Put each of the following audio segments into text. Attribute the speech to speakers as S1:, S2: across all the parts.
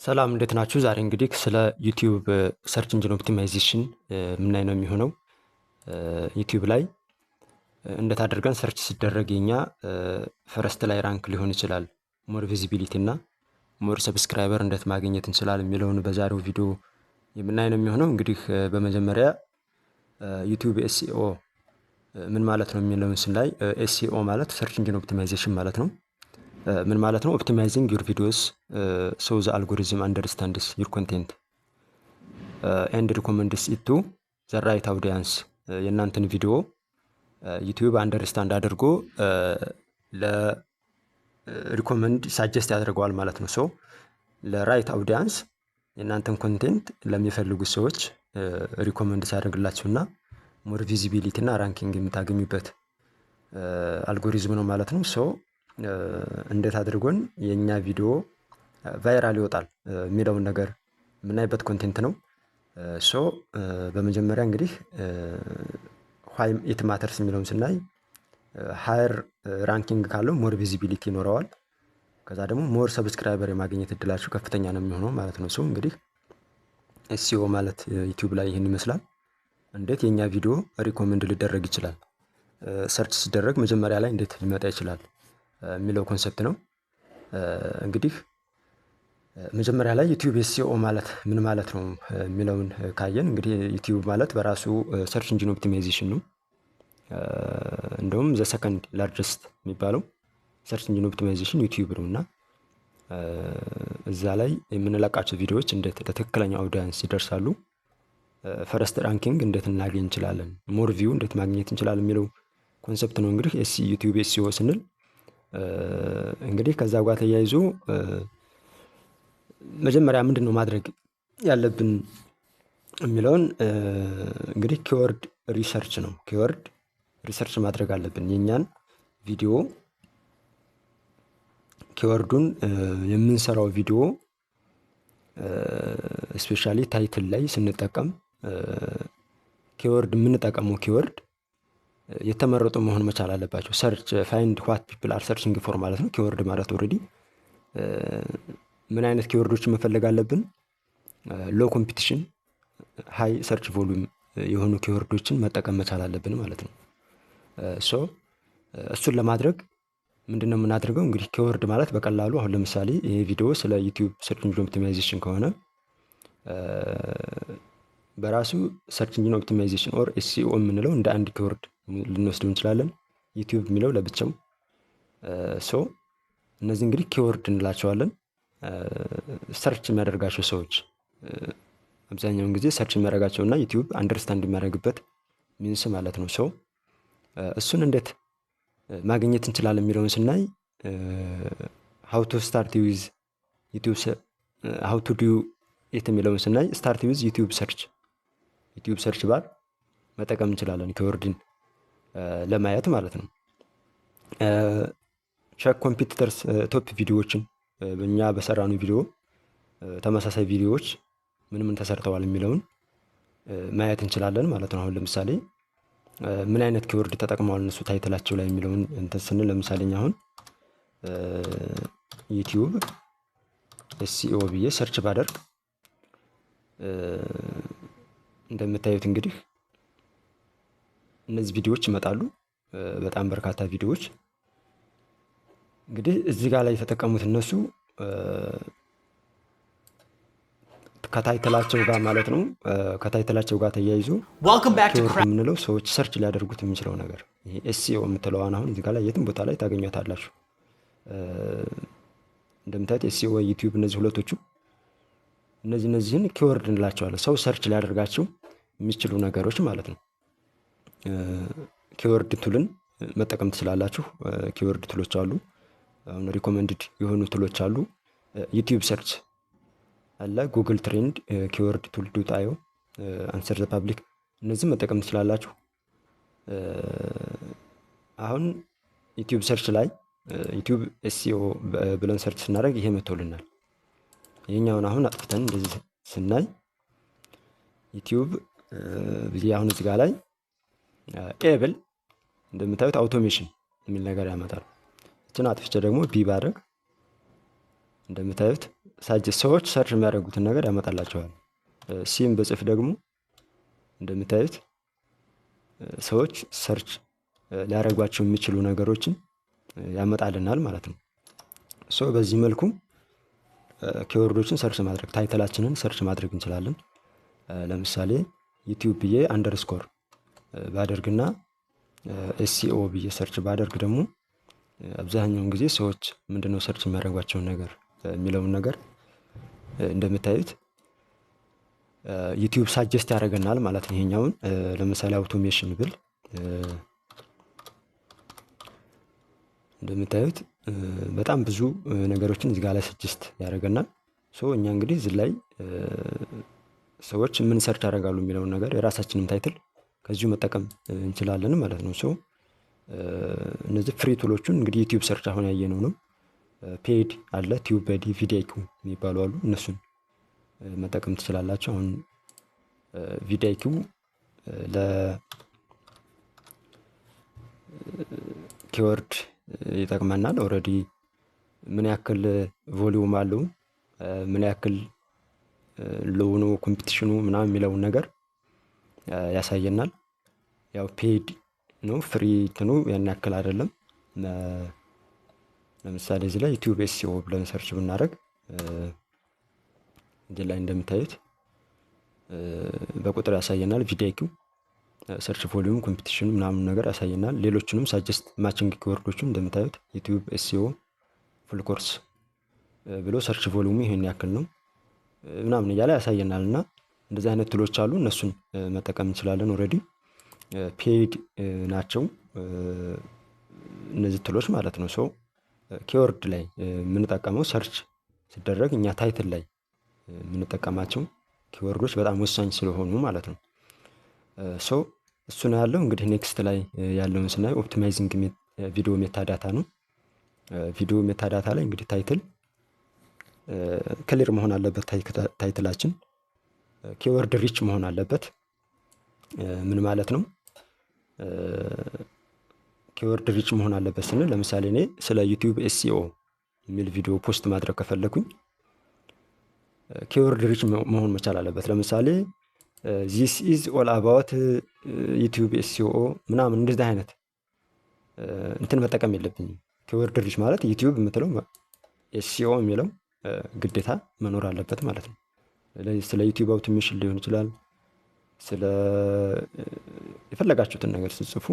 S1: ሰላም እንዴት ናችሁ? ዛሬ እንግዲህ ስለ YouTube search engine optimization የምናይ ነው የሚሆነው። YouTube ላይ እንዴት አድርገን search ሲደረግ የኛ first ላይ rank ሊሆን ይችላል፣ more visibility እና more subscriber እንዴት ማግኘት እንችላል የሚለውን በዛሬው ቪዲዮ የምናይ ነው የሚሆነው። እንግዲህ በመጀመሪያ YouTube SEO ምን ማለት ነው የሚለውን ስናይ፣ SEO ማለት search engine optimization ማለት ነው። ምን ማለት ነው? Optimizing your videos so the algorithm understands your content and recommends it to the right audience። የእናንተን ቪዲዮ YouTube understand አድርጎ ለ recommend suggest ያደርገዋል ማለት ነው። So ለ right audience፣ የእናንተን content ለሚፈልጉ ሰዎች recommend ሲያደርግላችሁና more visibility እና ranking የምታገኙበት አልጎሪዝም ነው ማለት ነው። So እንዴት አድርጎን የእኛ ቪዲዮ viral ይወጣል የሚለውን ነገር የምናይበት content ነው። So በመጀመሪያ እንግዲህ why it matters የሚለውን ስናይ፣ higher ranking ካለው more visibility ይኖረዋል። ከዛ ደግሞ more subscriber የማግኘት እድላችሁ ከፍተኛ ነው የሚሆነው ማለት ነው። So እንግዲህ SEO ማለት YouTube ላይ ይህን ይመስላል። እንዴት የእኛ ቪዲዮ recommend ሊደረግ ይችላል፣ search ሲደረግ መጀመሪያ ላይ እንዴት ሊመጣ ይችላል የሚለው concept ነው። እንግዲህ መጀመሪያ ላይ YouTube SEO ማለት ምን ማለት ነው የሚለውን ካየን፣ እንግዲህ YouTube ማለት በራሱ search engine optimization ነው። እንደውም the second largest የሚባለው search engine optimization YouTube ነው። እና እዛ ላይ የምንለቃቸው ቪዲዮዎች እንዴት ለትክክለኛ audience ይደርሳሉ፣ first ranking እንዴት እናገኝ እንችላለን፣ more view እንዴት ማግኘት እንችላለን የሚለው concept ነው። እንግዲህ YouTube SEO ስንል እንግዲህ ከዛ ጋር ተያይዞ መጀመሪያ ምንድነው ማድረግ ያለብን የሚለውን እንግዲህ keyword research ነው። Keyword research ማድረግ አለብን። የእኛን ቪዲዮ keyword ኡን የምንሰራው ቪዲዮ especially title ላይ ስንጠቀም keyword የምንጠቀመው keyword የተመረጡ መሆን መቻል አለባቸው። Search find what people are searching for ማለት ነው። Keyword ማለት already ምን አይነት keyword ኦችን መፈለግ አለብን? Low competition, high search volume የሆኑ keyword ኦችን መጠቀም መቻል አለብን ማለት ነው። So እሱን ለማድረግ ምንድነው የምናደርገው? እንግዲህ keyword ማለት በቀላሉ አሁን ለምሳሌ ይሄ ቪዲዮ ስለ YouTube search engine optimization ከሆነ በራሱ search engine optimization or SEO የምንለው እንደ አንድ keyword ልንወስደው እንችላለን። YouTube የሚለው ለብቻው። So እነዚህ እንግዲህ keyword እንላቸዋለን። Search የሚያደርጋቸው ሰዎች አብዛኛውን ጊዜ search የሚያደርጋቸው እና YouTube understand የሚያደርግበት means ማለት ነው። So እሱን እንዴት ማግኘት እንችላለን የሚለውን ስናይ፣ how to start with YouTube፣ how to do it የሚለውን ስናይ፣ start with YouTube search፣ YouTube search bar መጠቀም እንችላለን keyword ን ለማየት ማለት ነው። Check competitors top ቪዲዮዎችን፣ በእኛ በሰራነው ቪዲዮ ተመሳሳይ ቪዲዮዎች ምን ምን ተሰርተዋል የሚለውን ማየት እንችላለን ማለት ነው። አሁን ለምሳሌ ምን አይነት keyword ተጠቅመዋል እነሱ title ኣቸው ላይ የሚለውን እንትን ስንል፣ ለምሳሌ እኛ አሁን YouTube SEO ብዬ search ባደርግ እንደምታዩት እንግዲህ እነዚህ ቪዲዮዎች ይመጣሉ። በጣም በርካታ ቪዲዮዎች እንግዲህ እዚህ ጋር ላይ የተጠቀሙት እነሱ ከ title ኣቸው ጋር ማለት ነው። ከ title ኣቸው ጋር ተያይዞ
S2: Welcome back to
S1: keyword የምንለው ሰዎች search ሊያደርጉት የሚችለው ነገር ይሄ SEO የምትለዋን አሁን እዚህ ጋር ላይ የትም ቦታ ላይ ታገኟታላችሁ። እንደምታዩት SEO YouTube፣ እነዚህ ሁለቶቹ እነዚህን keyword እንላቸዋለን። ሰው search ሊያደርጋቸው የሚችሉ ነገሮች ማለት ነው። Keyword tool ን መጠቀም ትችላላችሁ። Keyword tool ኦች አሉ። አሁን recommended የሆኑ tool ኦች አሉ። YouTube search አለ፣ Google Trend፣ keyword tool dot io፣ Answer the Public፣ እነዚህን መጠቀም ትችላላችሁ። አሁን YouTube search ላይ YouTube SEO ብለን search ስናደርግ ይሄ መጥቶልናል። ይሄኛውን አሁን አጥፍተን እንደዚህ ስናይ YouTube ብዬ አሁን እዚህ ጋር ላይ A ብል እንደምታዩት automation የሚል ነገር ያመጣል። እችን አጥፍቼ ደግሞ B ባደርግ እንደምታዩት Suggest ሰዎች search የሚያደርጉትን ነገር ያመጣላቸዋል። C ም ብጽፍ ደግሞ እንደምታዩት ሰዎች search ሊያደርጓቸው የሚችሉ ነገሮችን ያመጣልናል ማለት ነው። So በዚህ መልኩ keyword ኦችን search ማድረግ፣ title ኣችንን search ማድረግ እንችላለን። ለምሳሌ YouTube ብዬ underscore ባደርግና SEO ብዬ search ባደርግ ደግሞ አብዛኛውን ጊዜ ሰዎች ምንድነው search የሚያደርጓቸውን ነገር የሚለውን ነገር እንደምታዩት YouTube suggest ያደርገናል ማለት ነው። ይሄኛውን ለምሳሌ automation ብል እንደምታዩት በጣም ብዙ ነገሮችን እዚህ ጋር ላይ suggest ያደርገናል። So እኛ እንግዲህ እዚህ ላይ ሰዎች ምን search ያደርጋሉ የሚለውን ነገር የራሳችንን title ከዚሁ መጠቀም እንችላለን ማለት ነው። So እነዚህ free tool ኦቹን እንግዲህ YouTube search አሁን ያየነው ነው። Paid አለ፣ TubeBuddy፣ vidIQ የሚባሉ አሉ። እነሱን መጠቀም ትችላላችሁ። አሁን vidIQ ለ keyword ይጠቅመናል። Already ምን ያክል volume አለው፣ ምን ያክል low ነው competition ኑ ምናምን የሚለውን ነገር ያሳየናል። ያው paid ነው፣ free እንትኑ ያን ያክል አይደለም። ለምሳሌ እዚህ ላይ YouTube SEO ብለን search ብናደርግ እዚህ ላይ እንደምታዩት በቁጥር ያሳየናል። vidIQ search volume፣ competition ምናምን ነገር ያሳየናል። ሌሎቹንም suggest matching keyword ኦቹን እንደምታዩት YouTube SEO full course ብሎ search volume ኡ ይሄን ያክል ነው ምናምን እያለ ያሳየናል። እና እንደዚህ አይነት tool ኦች አሉ። እነሱን መጠቀም እንችላለን። Already paid ናቸው እነዚህ tool ኦች ማለት ነው። So keyword ላይ የምንጠቀመው search ሲደረግ እኛ title ላይ የምንጠቀማቸው keyword ኦች በጣም ወሳኝ ስለሆኑ ማለት ነው። So እሱ ነው ያለው። እንግዲህ next ላይ ያለውን ስናይ optimizing video metadata ነው። Video metadata ላይ እንግዲህ title clear መሆን አለበት። Title ኣችን keyword rich መሆን አለበት። ምን ማለት ነው? Keyword rich መሆን አለበት ስንል ለምሳሌ እኔ ስለ YouTube SEO የሚል ቪዲዮ post ማድረግ ከፈለኩኝ keyword rich መሆን መቻል አለበት። ለምሳሌ this is all about YouTube SEO ምናምን እንደዚህ አይነት እንትን መጠቀም የለብኝም። Keyword rich ማለት YouTube የምትለው SEO የሚለው ግዴታ መኖር አለበት ማለት ነው። ስለ YouTube automation ሊሆን ይችላል። ስለ የፈለጋችሁትን ነገር ስትጽፉ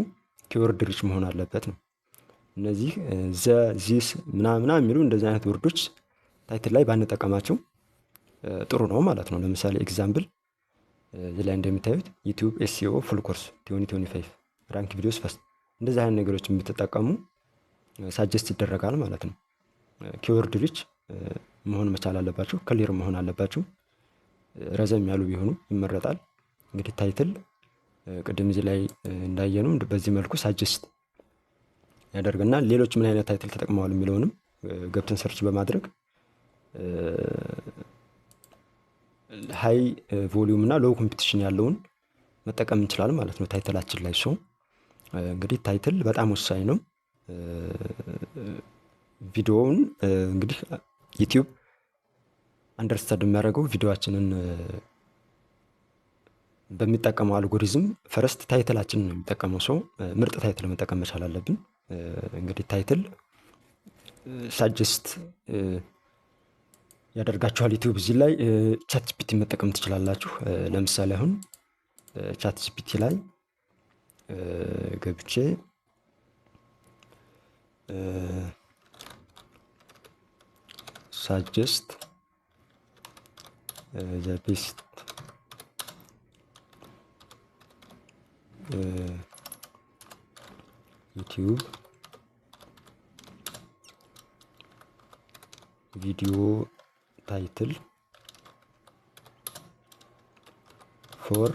S1: keyword rich መሆን አለበት ነው። እነዚህ the፣ this ምናምን የሚሉ እንደዚህ አይነት word ኦች title ላይ ባንጠቀማቸው ጥሩ ነው ማለት ነው። ለምሳሌ example እዚህ ላይ እንደምታዩት YouTube SEO full course 2025 rank videos fast እንደዚህ አይነት ነገሮች የምትጠቀሙ suggest ይደረጋል ማለት ነው። Keyword rich መሆን መቻል አለባቸው፣ clear መሆን አለባቸው። ረዘም ያሉ ቢሆኑ ይመረጣል። እንግዲህ title ቅድም እዚህ ላይ እንዳየነው በዚህ መልኩ suggest ያደርግና ሌሎች ምን አይነት title ተጠቅመዋል የሚለውንም ገብተን search በማድረግ high volume እና low competition ያለውን መጠቀም እንችላለን ማለት ነው title ኣችን ላይ። So እንግዲህ title በጣም ወሳኝ ነው። ቪዲዮውን እንግዲህ YouTube understand የሚያደርገው ቪዲዮአችንን በሚጠቀመው algorithm first title ኣችንን ነው የሚጠቀመው። So ምርጥ title መጠቀም መቻል አለብን። እንግዲህ title suggest ያደርጋችኋል YouTube። እዚህ ላይ ChatGPT መጠቀም ትችላላችሁ። ለምሳሌ አሁን ChatGPT ላይ ገብቼ suggest the best YouTube video title for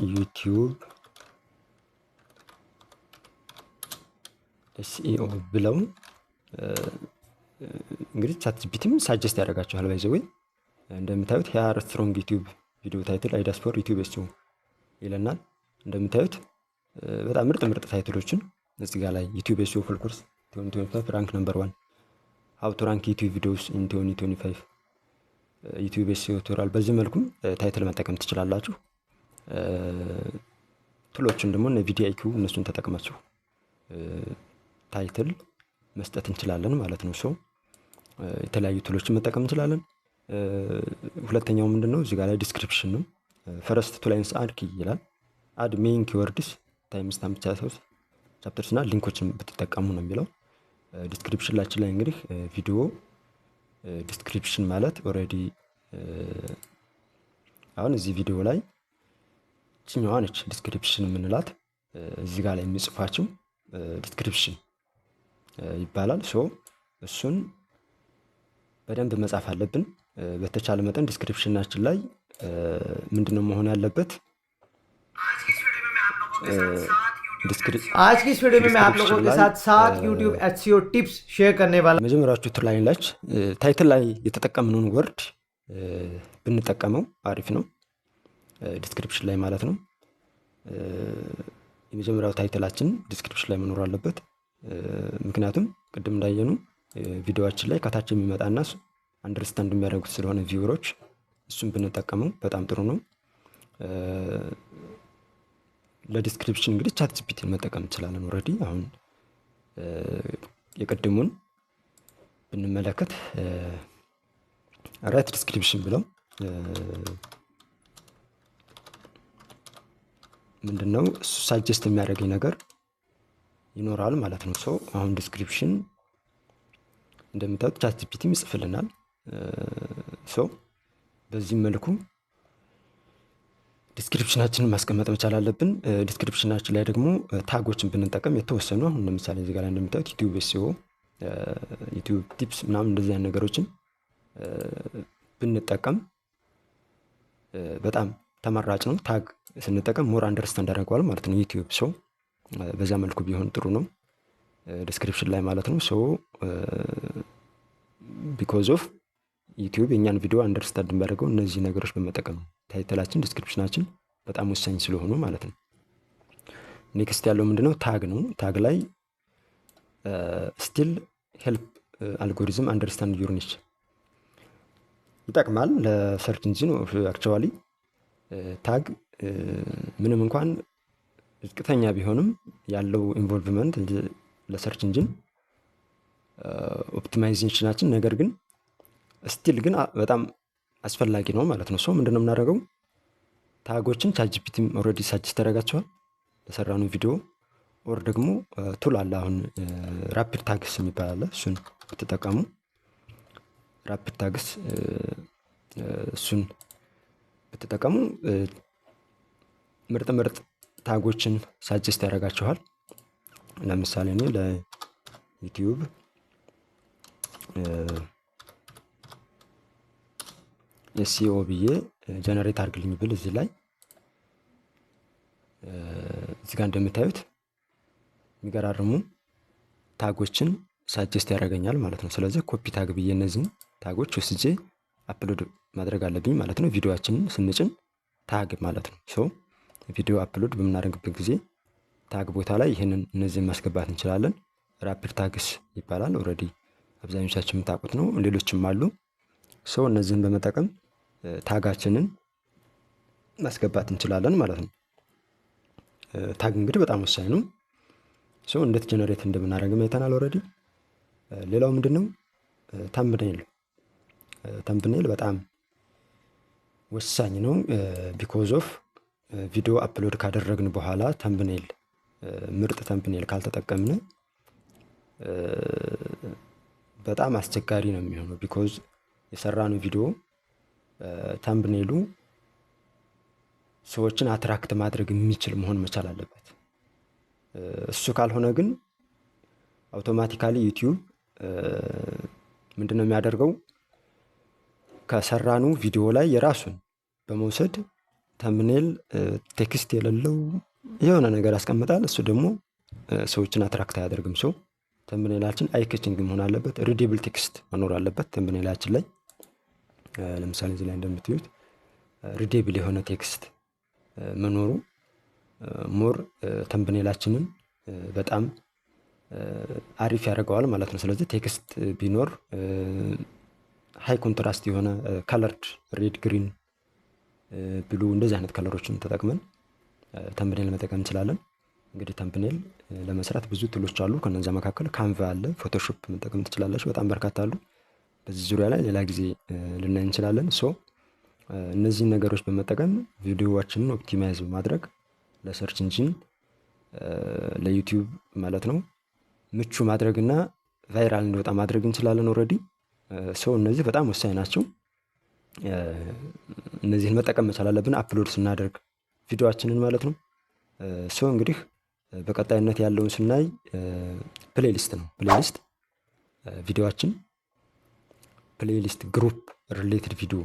S1: YouTube SEO ብለው እንግዲህ ChatGPT ም suggest ያደርጋችኋል። By the way እንደምታዩት here strong YouTube video title ideas for YouTube SEO ይለናል። እንደምታዩት በጣም ምርጥ ምርጥ title ኦችን እዚህ ጋር ላይ "YouTube SEO full course 2025 rank number one", "How to rank YouTube videos in 2025", "YouTube SEO tutorial" በዚህ መልኩም title መጠቀም ትችላላችሁ። Tool ኦችን ደግሞ እነ vidIQ እነሱን ተጠቅማችሁ title መስጠት እንችላለን ማለት ነው። So የተለያዩ tool ኦችን መጠቀም እንችላለን። ሁለተኛው ምንድን ነው? እዚህ ጋር ላይ description ነው። "First two lines are key" ይላል። "Add main keywords, timestamp, chapters እና link ኦችን ብትጠቀሙ" ነው የሚለው። Description ኣችን ላይ እንግዲህ ቪዲዮ description ማለት already አሁን እዚህ ቪዲዮ ላይ ችኛዋ ነች description የምንላት፣ እዚህ ጋር ላይ የሚጽፏቸው description ይባላል። So እሱን በደንብ መጻፍ አለብን። በተቻለ መጠን description ኣችን ላይ ምንድነው መሆን ያለበት?
S2: आज की इस वीडियो में मैं आप लोगों
S1: description
S2: के
S1: ላይ
S2: साथ सात YouTube SEO tips share करने वाला
S1: መጀመሪያዎቹ line ላይ title ላይ የተጠቀምነውን word ብንጠቀመው አሪፍ ነው። Description ላይ ማለት ነው። የመጀመሪያው title ኣችን description ላይ መኖር አለበት። ምክንያቱም ቅድም እንዳየኑ ቪዲዮችን ላይ ከታች የሚመጣና understand የሚያደርጉት ስለሆነ viewer ኦች እሱን ብንጠቀመው በጣም ጥሩ ነው። ለ description እንግዲህ ChatGPT ን መጠቀም እንችላለን። Already አሁን የቅድሙን ብንመለከት "write description" ብለው ምንድነው እሱ suggest የሚያደርገኝ ነገር ይኖራል ማለት ነው። So አሁን description እንደምታዩት ChatGPT ም ይጽፍልናል። So በዚህም መልኩ description ኣችንን ማስቀመጥ መቻል አለብን። Description ኣችን ላይ ደግሞ tag ኦችን ብንጠቀም የተወሰኑ፣ አሁን ለምሳሌ እዚህ ጋር ላይ እንደምታዩት YouTube SEO፣ YouTube tips ምናምን እንደዚህ አይነት ነገሮችን ብንጠቀም በጣም ተመራጭ ነው። Tag ስንጠቀም more understand ያደርገዋል ማለት ነው YouTube። So በዛ መልኩ ቢሆን ጥሩ ነው description ላይ ማለት ነው። So because of YouTube የእኛን ቪዲዮ understand የሚያደርገው እነዚህ ነገሮች በመጠቀም ነው። Title ኣችን፣ description ኣችን በጣም ወሳኝ ስለሆኑ ማለት ነው። Next ያለው ምንድነው? Tag ነው። Tag ላይ still help algorithm understand your niche፣ ይጠቅማል ለ search engine። Actually tag ምንም እንኳን ዝቅተኛ ቢሆንም ያለው involvement ለ search engine optimization ኣችን፣ ነገር ግን still ግን በጣም አስፈላጊ ነው ማለት ነው። So ምንድነው የምናደርገው? Tag ኦችን ChatGPT ም already suggest ያደርጋቸዋል ለሰራነው ቪዲዮ፣ or ደግሞ tool አለ፣ አሁን Rapid Tags የሚባል አለ። እሱን ብትጠቀሙ፣ Rapid Tags እሱን ብትጠቀሙ ምርጥ ምርጥ tag ኦችን suggest ያደርጋችኋል። ለምሳሌ እኔ ለ YouTube SEO ብዬ generate አድርግልኝ ብል እዚህ ላይ እዚህ ጋር እንደምታዩት የሚገራርሙ tag ኦችን suggest ያደርገኛል ማለት ነው። ስለዚህ copy tag ብዬ እነዚህን tag ኦች ወስጄ upload ማድረግ አለብኝ ማለት ነው። ቪዲዮችንን ስንጭን tag ማለት ነው። So ቪዲዮ upload በምናደርግበት ጊዜ tag ቦታ ላይ ይህንን እነዚህን ማስገባት እንችላለን። Rapid Tags ይባላል። Already አብዛኞቻችን የምታውቁት ነው። ሌሎችም አሉ። So እነዚህን በመጠቀም tag ኣችንን ማስገባት እንችላለን ማለት ነው። Tag እንግዲህ በጣም ወሳኝ ነው። So እንዴት generate እንደምናደርግም አይተናል already። ሌላው ምንድን ነው? Thumbnail። Thumbnail በጣም ወሳኝ ነው። Because of ቪዲዮ upload ካደረግን በኋላ thumbnail፣ ምርጥ thumbnail ካልተጠቀምን በጣም አስቸጋሪ ነው የሚሆነው። Because የሰራነው ቪዲዮ thumbnail ኡ ሰዎችን attract ማድረግ የሚችል መሆን መቻል አለበት። እሱ ካልሆነ ግን automatically YouTube ምንድን ነው የሚያደርገው? ከሰራኑ ቪዲዮ ላይ የራሱን በመውሰድ thumbnail text የሌለው የሆነ ነገር ያስቀምጣል። እሱ ደግሞ ሰዎችን attract አያደርግም። So thumbnail ኣችን eye catching መሆን አለበት። Readable text መኖር አለበት thumbnail ኣችን ላይ። ለምሳሌ እዚህ ላይ እንደምታዩት readable የሆነ text መኖሩ more thumbnail ኣችንን በጣም አሪፍ ያደርገዋል ማለት ነው። ስለዚህ text ቢኖር፣ high contrast የሆነ colored red፣ green፣ blue እንደዚህ አይነት color ኦችን ተጠቅመን thumbnail መጠቀም እንችላለን። እንግዲህ thumbnail ለመስራት ብዙ tool ኦች አሉ። ከነዚያ መካከል Canva አለ፣ Photoshop መጠቀም ትችላላችሁ። በጣም በርካታ አሉ። በዚህ ዙሪያ ላይ ሌላ ጊዜ ልናይ እንችላለን። So እነዚህን ነገሮች በመጠቀም ቪዲዮዋችንን optimize በማድረግ ለ search engine፣ ለ YouTube ማለት ነው፣ ምቹ ማድረግና viral እንዲወጣ ማድረግ እንችላለን። Already so እነዚህ በጣም ወሳኝ ናቸው። እነዚህን መጠቀም መቻል አለብን upload ስናደርግ ቪዲዮአችንን ማለት ነው። So እንግዲህ በቀጣይነት ያለውን ስናይ playlist ነው። Playlist ቪዲዮአችን playlist group related video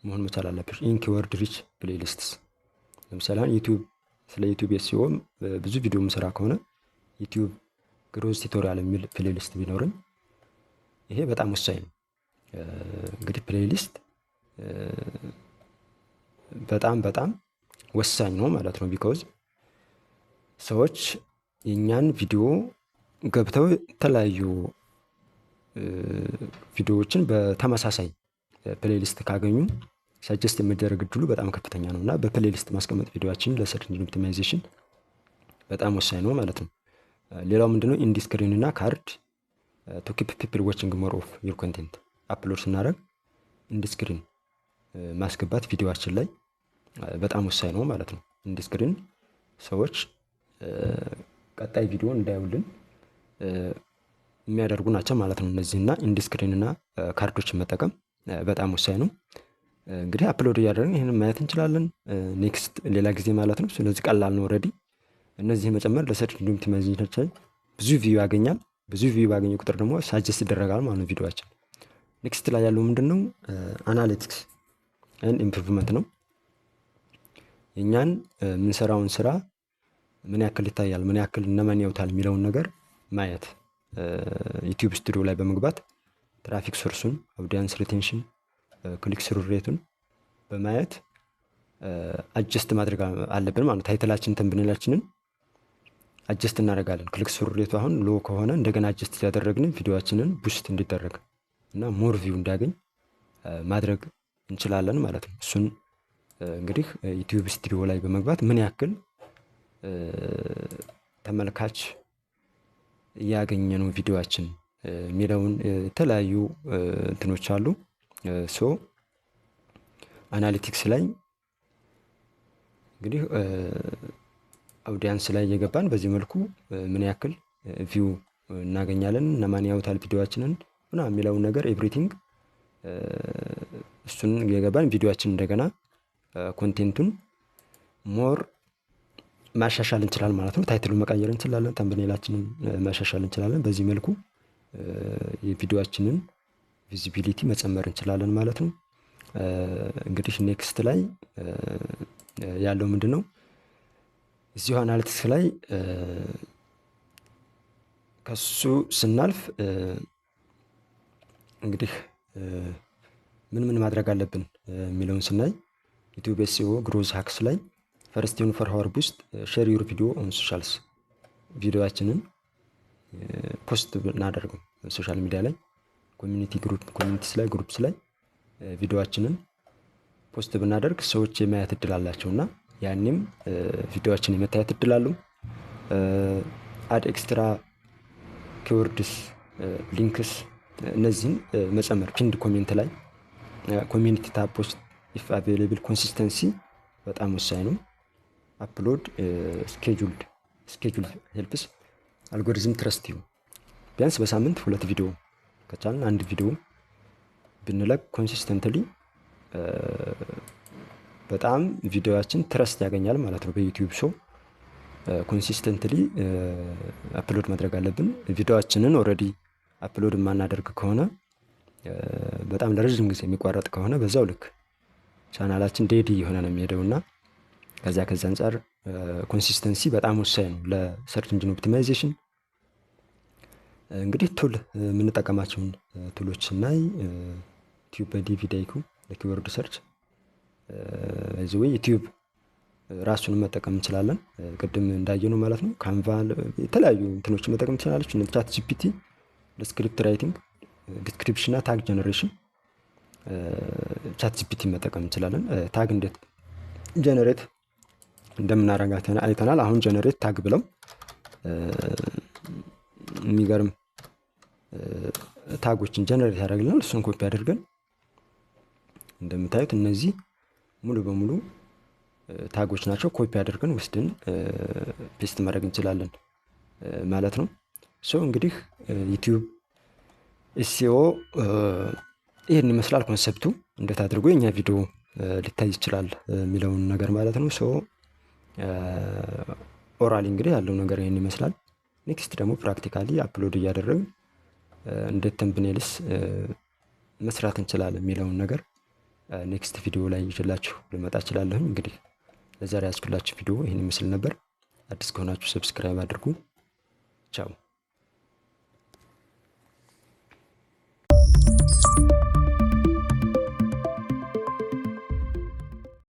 S1: መሆን መቻል አለበት። In keyword rich playlists፣ ለምሳሌ አሁን YouTube፣ ስለ YouTube SEO ብዙ ቪዲዮ የምሰራ ከሆነ YouTube growth tutorial የሚል playlist ቢኖረኝ ይሄ በጣም ወሳኝ ነው። እንግዲህ playlist በጣም በጣም ወሳኝ ነው ማለት ነው። Because ሰዎች የእኛን ቪዲዮ ገብተው የተለያዩ ቪዲዮዎችን በተመሳሳይ playlist ካገኙ suggest የመደረግ እድሉ በጣም ከፍተኛ ነው እና በ playlist ማስቀመጥ ቪዲዮአችንን ለ search engine optimization በጣም ወሳኝ ነው ማለት ነው። ሌላው ምንድነው? End screen እና card to keep people watching more of your content። Upload ስናደርግ end screen ማስገባት ቪዲዮአችን ላይ በጣም ወሳኝ ነው ማለት ነው። End screen ሰዎች ቀጣይ ቪዲዮ እንዳያዩልን የሚያደርጉ ናቸው ማለት ነው። እነዚህና end screen እና ካርዶችን መጠቀም በጣም ወሳኝ ነው። እንግዲህ upload እያደረግን ይህንን ማየት እንችላለን። Next ሌላ ጊዜ ማለት ነው። ስለዚህ ቀላል ነው already። እነዚህ መጨመር ለ search engine optimization ብዙ view ያገኛል። ብዙ view ባገኘ ቁጥር ደግሞ suggest ይደረጋል ማለት ነው ቪዲዮአችን። Next ላይ ያለው ምንድን ነው? Analytics and improvement ነው። የእኛን የምንሰራውን ስራ ምን ያክል ይታያል፣ ምን ያክል እነማን ያዩታል የሚለውን ነገር ማየት፣ YouTube Studio ላይ በመግባት traffic source ኡን፣ audience retention፣ click through rate ኡን በማየት adjust ማድረግ አለብን ማለት ነው። Title ኣችን፣ thumbnail ኣችንን adjust እናደርጋለን። Click through rate ኡ አሁን low ከሆነ እንደገና adjust እያደረግን ቪዲዮአችንን boost እንዲደረግ እና more view እንዲያገኝ ማድረግ እንችላለን ማለት ነው። እሱን እንግዲህ YouTube Studio ላይ በመግባት ምን ያክል ተመልካች እያገኘ ነው ቪዲዮአችን የሚለውን የተለያዩ እንትኖች አሉ። So analytics ላይ እንግዲህ audience ላይ እየገባን በዚህ መልኩ ምን ያክል view እናገኛለን፣ እነማን ያዩታል ቪዲዮአችንን ምናምን የሚለውን ነገር everything እሱን እየገባን ቪዲዮአችን እንደገና content ኡን more ማሻሻል እንችላለን ማለት ነው። Title ኡን መቀየር እንችላለን፣ thumbnail ኣችንን ማሻሻል እንችላለን። በዚህ መልኩ የቪዲዮአችንን visibility መጨመር እንችላለን ማለት ነው። እንግዲህ next ላይ ያለው ምንድን ነው? እዚሁ analytics ላይ ከሱ ስናልፍ እንግዲህ ምን ምን ማድረግ አለብን የሚለውን ስናይ YouTube SEO growth hacks ላይ first 24 hour boost፣ share your video on socials፣ ቪዲዮአችንን post ብናደርገው social media ላይ፣ community group፣ communities ላይ፣ groups ላይ ቪዲዮአችንን post ብናደርግ ሰዎች የማየት እድል አላቸው እና ያኔም ቪዲዮአችን የመታየት እድል አለው። Add extra keywords፣ links እነዚህን መጨመር፣ pinned comment ላይ፣ community tab post if available፣ consistency በጣም ወሳኝ ነው። Upload schedule helps algorithm trust you። ቢያንስ በሳምንት ሁለት ቪዲዮ፣ ከቻልን አንድ ቪዲዮ ብንለቅ consistently በጣም ቪዲዮአችን trust ያገኛል ማለት ነው በ YouTube። So consistently upload ማድረግ አለብን። ቪዲዮአችንን already upload የማናደርግ ከሆነ፣ በጣም ለረዥም ጊዜ የሚቋረጥ ከሆነ በዛው ልክ ቻናላችን dead እየሆነ ነው የሚሄደው እና ከዚያ አንጻር consistency በጣም ወሳኝ ነው ለ search engine optimization። እንግዲህ tool የምንጠቀማቸውን tool ኦች ስናይ TubeBuddy፣ vidIQ ለ keyword search፣ by the way YouTube ራሱን መጠቀም እንችላለን። ቅድም እንዳየነው ማለት ነው። Canva፣ የተለያዩ እንትኖችን መጠቀም ትችላለች። ChatGPT ለ script writing፣ description እና tag generation ChatGPT መጠቀም እንችላለን። Tag እንዴት generate እንደምናረግ አይተናል። አሁን generate tag ብለው የሚገርም tag ኦችን generate ያደርግልናል። እሱን ኮፒ አድርገን እንደምታዩት እነዚህ ሙሉ በሙሉ tag ኦች ናቸው። ኮፒ አድርገን ወስደን paste ማድረግ እንችላለን ማለት ነው። So እንግዲህ YouTube SEO ይህን ይመስላል concept ኡ፣ እንዴት አድርጎ የኛ ቪዲዮ ሊታይ ይችላል የሚለውን ነገር ማለት ነው። So orally እንግዲህ ያለው ነገር ይህን ይመስላል። Next ደግሞ practically upload እያደረግን እንዴት thumbnails መስራት እንችላለን የሚለውን ነገር next ቪዲዮ ላይ ይዤላችሁ ልመጣ እችላለሁኝ። እንግዲህ ለዛሬ ያዝኩላችሁ ቪዲዮ ይህን ይመስል ነበር። አዲስ ከሆናችሁ subscribe አድርጉ። ቻው።